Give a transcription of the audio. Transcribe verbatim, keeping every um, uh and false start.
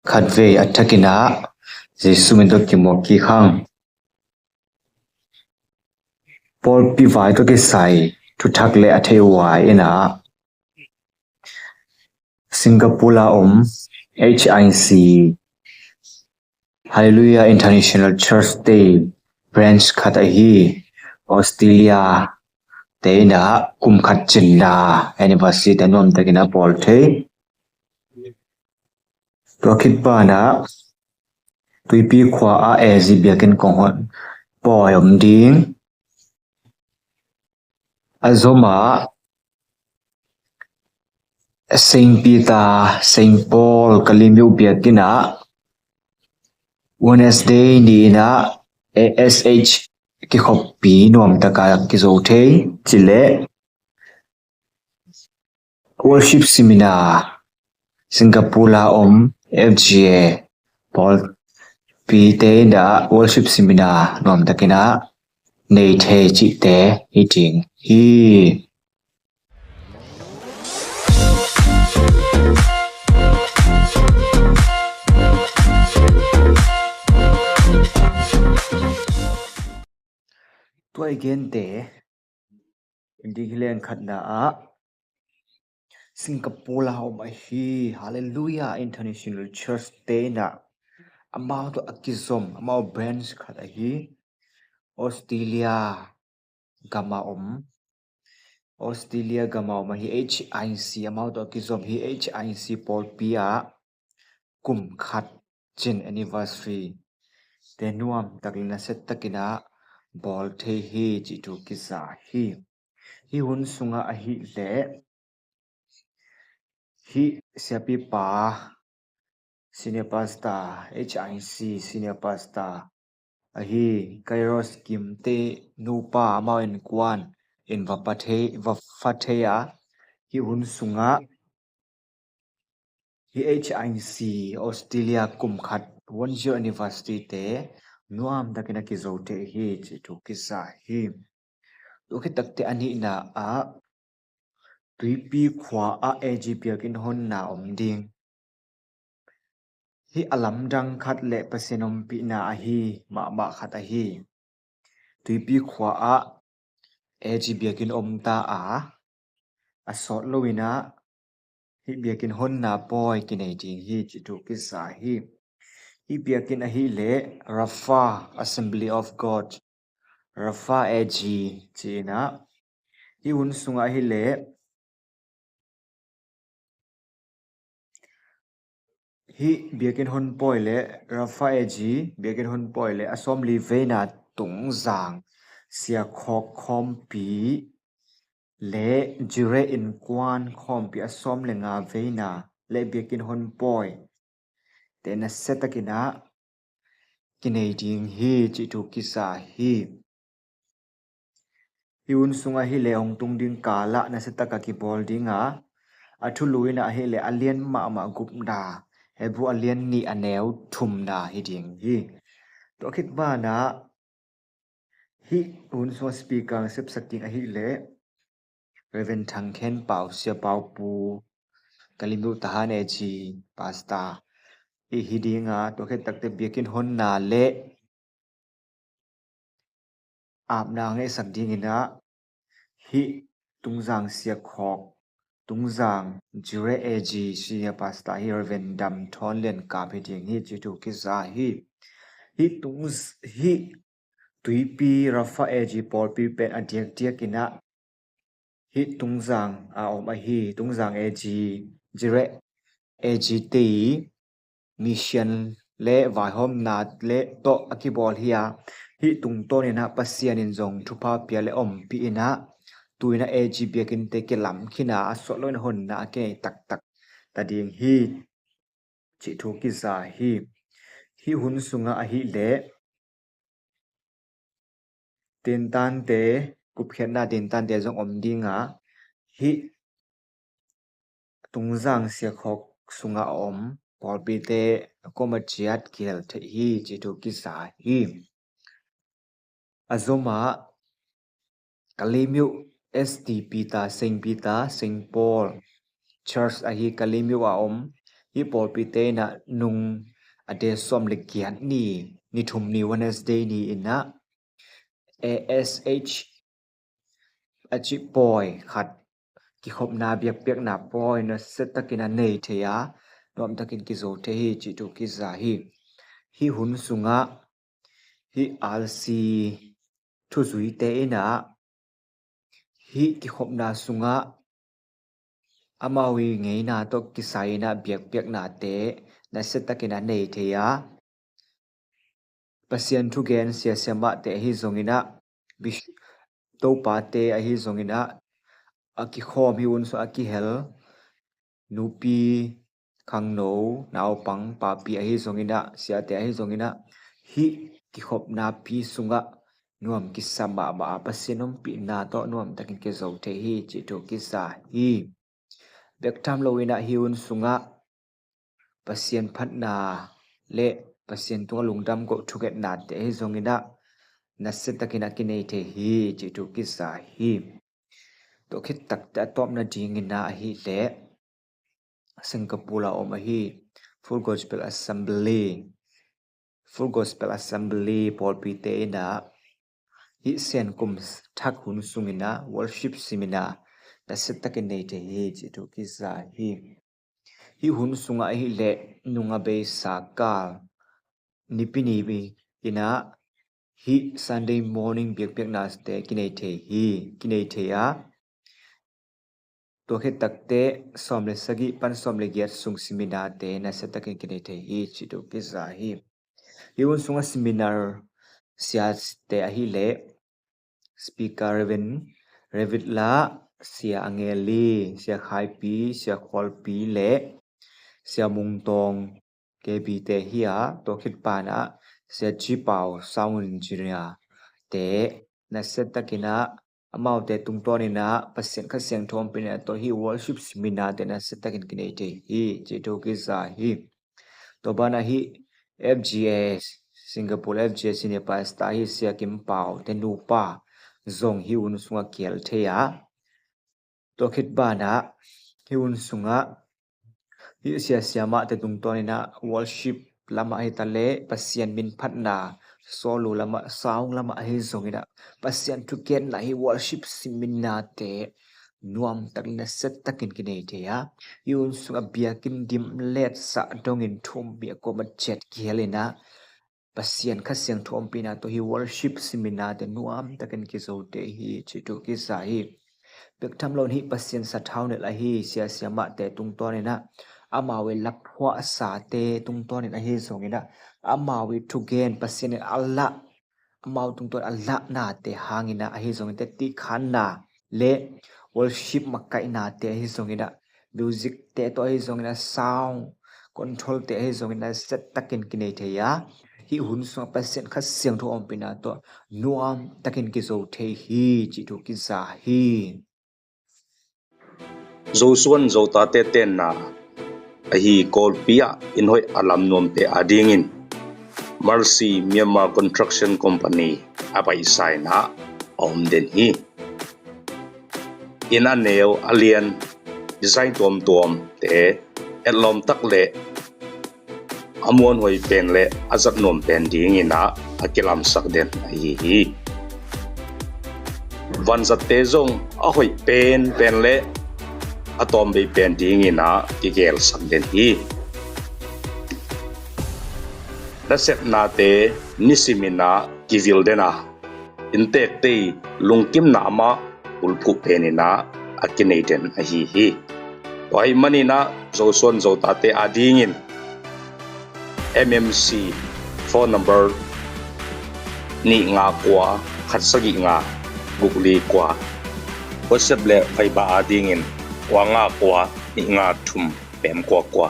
khatvei a thakin ah Jesu min tawh kimuak kik hang. Pawlpi vai tawh kisai thuthak le a theih vai in ah Singapore a om H I C, Hallelujah International Church te branch khat ahi Australia te in ah kum khat cinna anniversary te nuamtakin a bawl thei. Tua khit banah Tuipi khua ah A G biakinn kong hon pawi om ding. A zom ah Saint Peter, Saint Paul Kalemyo biakinn ah Wednesday ni in ah A S H kikhoppi nuamtaka kizo thei. Cileh worship seminar Singapore a om F G A pawlpi te in ah worship seminar nuamtakin ah nei thei cihte hi ding hi. Tua i gente in ding hi leng khatna ah Singapore a om ahi Hallelujah International Church te in ah amau tawh a kizom, amau branch khat ahi Australia gam a om, Australia gam a om ahi H I C, amau tawh a kizom hi H I C pawlpi ah kum khat cin anniversary te nuamtak le nasiatakin ah bawl thei hi cih thu kiza hi. Hih hun sungah ahih leh hih siapipa senior pastor, H I C senior pastor ahi Kairos Kimte nupa amau innkuan in va pha thei, va pha thei a, hih hun sungah hih H I C Australia kum khat one year anniversary te nuamtakin a kizo thei hi cih thu kiza hi. Tua khit takte a nihna ah Tuipi khua ah A G biakinn honna om ding. Hih a lamdang khat le Pasian ompihna ahi mahmah khat ahi. Tuipi khua ah A G biakinn om ta a, a sawt loin ah hih biakinn honna pawi kinei ding hi cih thu kiza hi. Hih biakinn ahih leh Rapha Assembly of God, Rapha A G ci-in ah hih hun sungah ahih leh hih biakinn hon pawi le Rapha A G biakinn hon pawi le a sawmli veina Tungzang siakhawk khawmpi le Jire innkuan khawmpi a sawm le nga veina le biakinn hon pawi te nasiatakin ah kinei ding hi cih thu kiza hi. Hih hun sungah ahih leh hong tung ding kal ah nasiataka kibawl ding a, a thulu in ah ahih leh a lian mahmah gupna, Hebrew a lian nih a neu thumna hi ding hi. Tua khit banah hih hun sungah speaker sepsak ding ahih leh Reverend Thang Khen Pau, Sia Pau Pu, Kalemyo Tahan A G pastor hi ding a, tua khit takte biakinn honna le apna ngaihsak dingin ah hih Tungzang siakhawk, Tungzang Jire A G senior pastor hi Reverend Dam Thawn Lian Kap hi ding hi cih thu kiza hi. Hih tung hih Tuipi Rapha A G pawlpi pen a diakdiakin ah hih Tungzang a om ahi Tungzang A G, Jire A G te i mission le vaihawmna le tawh a kibawl hi a, hih tungtawnin ah Pasian in zong thupha pia le ompih in ah tu-in ah A G biakinn te kilam khin a, a sawt loin honna a kinei taktak ta ding hi cih thu kiza hi. Hih hun sungah ahih leh tintante, kupkhiatna tintante zong om ding a, hih Tungzang siakhawk sungah a om pawlpite a kuama ciat kihel theih hi cih thu kiza hi. A zomah Kalemyo S T Peter, Saint Peter, Saint Paul Church ahi Kalemyo a om Hih pawlpite in ah nung a de sawm le giat ni, ni thum ni Wednesday ni in ah A S H a cih pawi khat, kikhopna biakpiakna pawi nasiatakin a nei thei a, nuamtakin kizo thei hi cih thu kiza hi. Hih hun sungah hih R C thuzuite in ah hih kikhopna sungah amau i ngeina tawh kisai in ah biakpiaknate nasiatakin a nei thei a, Pasian thugen sia siamahte ahi zongin ah, bish-, topate ahi zongin ah, a kikhawm, hih hun sungah a kihel nupi, khangno, naupang, papi ahi zongin ah, siate ahi zongin ah, hih kikhopna pi sungah nuam kisa mahmah a, Pasian ompihna tawh nuamtakin kizo thei hi cih thu kiza hi. Bek tham lo in ah hih hun sungah Pasian phatna le Pasian tungah lungdam koh thungetnate ahi zongin ah nasiatakin a kinei thei hi cih thu kiza hi. Tua khit takte a tawpna dingin ah ahih leh Singapore a om ahi Full Gospel Assembly, Full Gospel Assembly pawlpite in ah hih Sen kum thak hun sungin ah worship seminar nasiatakin nei thei hi cih thu kiza hi. Hih hun sungah ahih leh nung a beisa kal, Nipi ni in ah hih Sunday morning biakpiaknate kinei thei hi, kinei thei a, tua khit takte sawm le sagih pan sawm le giat sung seminarte nasiatakin kinei thei hi cih thu kiza hi. Hih hun sungah seminar siate ahih leh speaker Reverend, Reverend La, Sia Angeli, Sia Khaipi, Sia Khualpi le Sia Mungtawng K B te hi a, tua khit pan ah Sia G Pau sound engineer te nasiatakin ah amaute tungtawnin ah Pasian Kha Siangtho ompihna tawh hih worship seminar te nasiatakin kinei thei hi cih thu kiza hi. Tua ban ah hih F G S, Singapore F G S senior pastor hi Sia Kim Pau te nupa zong hih hun sungah kihel thei a, tua khit ban ah hih hun sungah hih sia siamahte tungtawnin ah worship lamah hi ta leh Pasian min phatna solo lamah, sound lamah ahi zongin ah Pasian thugenna hih worship seminarte nuamtakin nasiatakin kinei thei a, hih hun sungah biakinn dim letsah dongin thu-um mi a kuamah ciat kihel in ah Pasian Kha Siangtho ompihna tawh hih worship seminarte nuamtakin kizo thei hi cih thu kiza hi. Bek tham lo in hih Pasian sathau nelh ahi sia siamahte tungtawnin ah amau i laphuahsate tungtawnin ahi zongin ah amau i thugen Pasian in a lah, amau tungtawn a lahnate hangin ah ahi zongin teci khanna le worship makaihnate ahi zongin ah music te tawh ahi zongin ah sound control te ahi zongin ah nasiatakin kinei thei a, hih hun sungah Pasian Kha Siangtho ompihna tawh nuamtakin kizo thei hi cih thu kiza hi. Zosuan Zotate tenna ahi Kawlpi ah inn hoih a lam nuamte adingin Mercy Myanmar Construction Company a paisa in ah a om den hi. Inn a neu a lian, design tuamtuamte, etlawm tak le a muanhuai pen le a zat nuam pen dingin ah a kilamsak den ahi hi. Vanzatte zong a hoih penpen le a tawmbei pen dingin ah kigelsak den hi. Nasepnate nisimin ah kivil den a, inntekte i lungkimna amah bulphuh penin ah a kinei den ahi hi. Tua ahih manin ah Zosuan Zotate adingin M M C phone number nih nga kua khat sagih nga guk li kua, WhatsApp le Viber adingin kua nga kua nih nga thum pem kua kua.